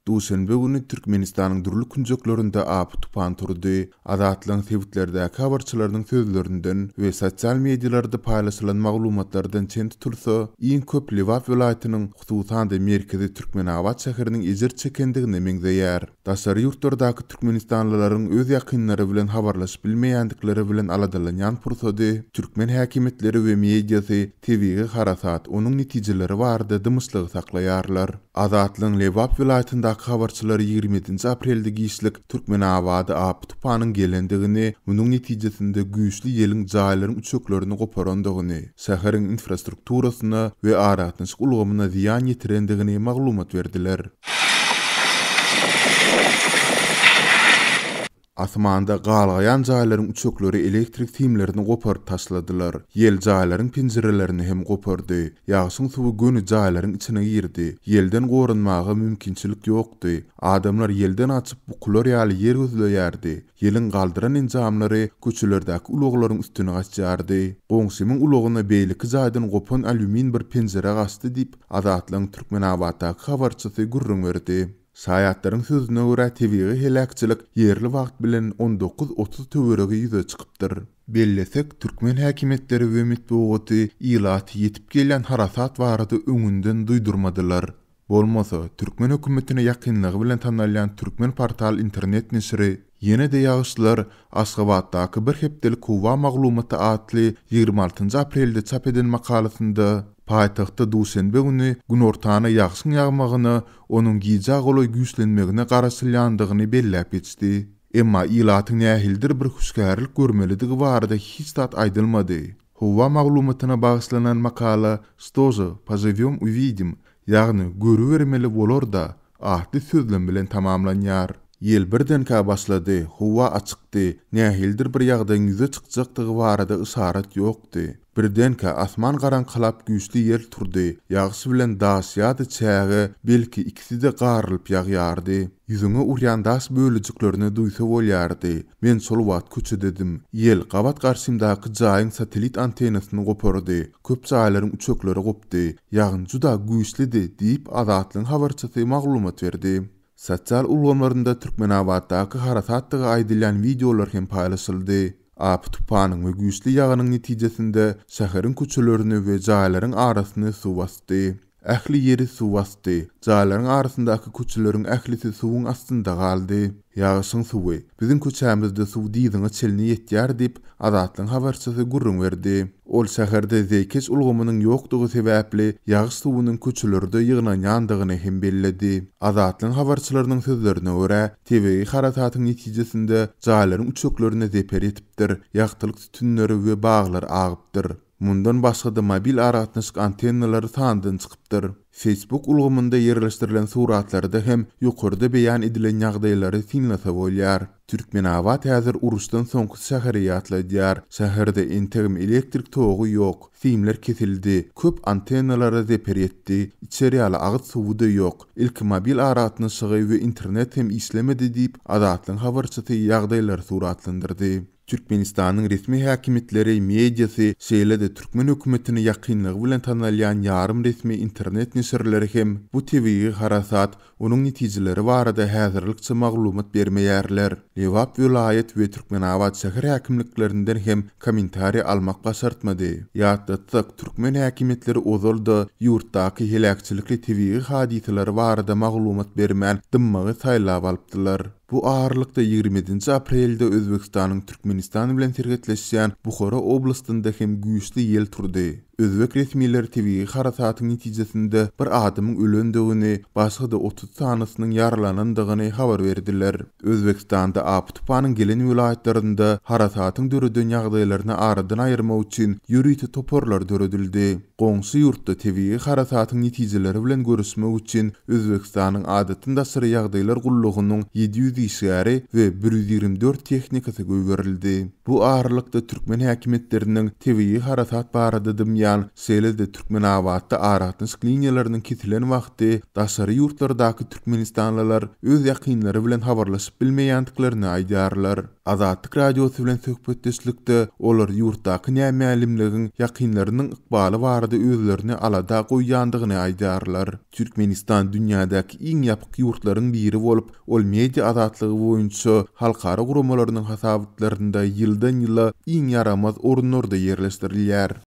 Duşenbe güni Türkmenistanyň dürli künjeklerinde apy-tupan turdy. Azatlygyň sebitlerdäki habarçylarynyň sözlerinden we sosial medialarda paýlaşylan maglumatlardan çen tutulsa, iň köp Lebap welaýatynyň, hususan-da merkezi Türkmenabat şäheriniň ejir çekendigine meňzeýär. Daşary ýurtlardaky türkmenistanlylaryň öz ýakynlary bilen habarlaşyp bilmeýändikleri bilen aladalanýan pursady türkmen häkimiýetleri we mediasy tebigy harasat, onuň netijeleri barada dymyşlygy saklaýarlar. Azatlygyň Lebap welaýatyndaky habarçylary 27-nji aprelde giçlik Türkmenabada apy-tupanyň gelendigini, munuň netijesinde güýçli ýeliň jaýlaryň üçeklerini goparandygyny, şäheriň infrastrukturasyna we aragatnaşyk ulgamyna zyýan ýetirendigini maglumat berdiler. Asmanda galgaýan jaýlaryň üçekleri elektrik simlerini goparyp taşladylar. Ýel jaýlaryň penjirelerini hem gopardy. Ýagşyň suwy göni jaýlaryň içine girdi. Ýelden goranmaga mümkinçilik ýokdy. Adamlar ýelden gaçyp bukular ýaly ýer gözleýärdi. Ýeliň galdyran enjamlary köçelerdäki ulaglaryň üstüne gaçýardy. Goňşymyň ulagyna beýleki jaýdan gopan alýumin bir penjire gaçdy diýip, Azatlygyň Türkmenabatdaky habarçysy gürrüň berdi. Şaýatlaryň sözüne görä, tebigy heläkçilik ýerli wagt bilen 19.30 töweregi ýüze çykypdyr. Bellesek, türkmen häkimiýetleri we metbugaty ilaty ýetip gelýän harasat barada öňünden duýdurmadylar. Bolmasa, türkmen hökümetine ýakynlygy bilen tanalýan Türkmenportal internet neşiri Ýene-de ýagyşlar, Aşgabatdaky bir hepdelik howa maglumaty atly 26-njy aprelde çap eden makalasynda paýtagtda duşenbe güni günortana ýagşyň ýagmagyna, onuň gijä golaý güýçlenmegine garaşylýandygyny belläp geçdi. Emma ilatyň nähilidir bir hüşgärlik görmelidigi barada hiç zat aýdylmady. Howa maglumatyna bagyşlanan makala Što že, poživýom uwidim, ýagny görübermeli bolar-da atly sözlem bilen tamamlanýar. Ýel birdenkä başlady, howa açykdy, nähilidir bir ýagdaýyň ýüze çykjakdygy barada yşarat ýokdy. Birdenkä asman garaňkylap güýçli ýel turdy, ýagyş bilen daş ýa-da çäge, belki ikisi-de garylyp ýagýardy. Ýüzüňe urýan daş bölejiklerini duýsa bolýardy. Men şol wagt köçededim. Ýel gabat garşymdaky jaýyň satellit antennasyny gopardy. Köp jaýlaryň üçekleri gopdy. Ýagyn juda güýçlidi diýip, Azatlygyň habarçysy maglumat berdi. Sosial ulgamlarynda Türkmenabatdaky harasatdygy aýdylýan wideolar hem paýlaşyldy. Apy-tupanyň we güýçli ýagynyň netijesinde şäheriň köçelerini we jaýlaryň arasyny suw basdy. Ähli ýeri suw basdy. Jaýlaryň arasyndaky köçeleriň ählisi suwuň astynda galdy. Ýagyşyň suwy. Biziň köçämizde suw dyzyňa çenli ýetýär diýip, Azatlygyň habarçysy gürrüň berdi. Ol şäherde zeýkeş ulgamynyň ýokdugy sebäpli ýagyş suwunyň köçelerde ýygnanýandygyny hem belledi. Azatlygyň habarçylarynyň sözlerine görä, tebigy harasatyň netijesinde jaýlaryň üçeklerine zeper ýetipdir, ýagtylyk sütünleri we baglar agypdyr. Mundan başga-da mobil aragatnaşyk antennalary sandan çykypdyr. Facebook ulgamynda ýerleşdirilen suratlarda hem ýokarda beýan edilen ýagdaýlary synlasa bolýar. Türkmenabat häzir uruşdan soňky şäheri ýatladýar. Şäherde entegem elektrik togy ýok, simler kesildi, köp antennalara zeper ýetdi, içer ýaly agyz suwy-da ýok, ilki mobil aragatnaşygy we internet hem işlemedi diýip, Azatlygyň habarçysy ýagdaýlary suratlandyrdy. Türkmenistanyň resmi häkimiýetleri, mediasy, şeýle-de türkmen hökümetine ýakynlygy bilen tanalýan ýarym resmi internet neşirleri hem bu tebigy harasat, onuň netijeleri barada häzirlikçe maglumat bermeýärler. Lebap welaýat we Türkmenabat şäher häkimliklerinden hem kommentariý almak başartmady. Ýatlatsak, türkmen häkimiýetleri ozal-da ýurtdaky heläkçilikli tebigy hadysalar barada maglumat bermän dymmagy saýlap alypdylar. Bu aralykda, 27-nji aprelde Özbegistanyň Türkmenistan bilen serhetleşýän Buhara oblastynda hem güýçli ýel turdy. Özbek resmileri tebigy harasatyň netijesinde bir adamyň ölendigini, başga-da 30 sanysynyň ýaralanandygyny habar berdiler. Özbegistanda apy-tupanyň gelen welaýatlarynda harasatyň döreden ýagdaýlaryny aradan aýyrmak üçin ýörite toparlar döredildi. Goňşy ýurtda tebigy harasatyň netijeleri bilen göreşmek üçin Özbegistanyň Adatdan daşary ýagdaýlar gullugynyň 700 işgäri we 124 tehnikasy goýberildi. Bu aralykda türkmen häkimiýetleriniň tebigy harasat barada dymýan. alynýan, şeýle-de Türkmenabatda aragatnaşyk liniýalarynyň kesilen wagty daşary ýurtlardaky türkmenistanlylar öz ýakynlary bilen habarlaşyp bilmeýändiklerini aýdýarlar. Azatlyk Radiosy bilen söhbetdeşlikde olar ýurtdaky nämälimligiň ýakynlarynyň ykbaly barada özlerini alada goýýandygyny aýdýarlar. Türkmenistan dünýädäki iň ýapyk ýurtlaryň biri bolup, ol media azatlygy boýunça halkara guramalarynyň hasabatlarynda ýyldan-ýyla iň ýaramaz orunlarda ýerleşdirilýär.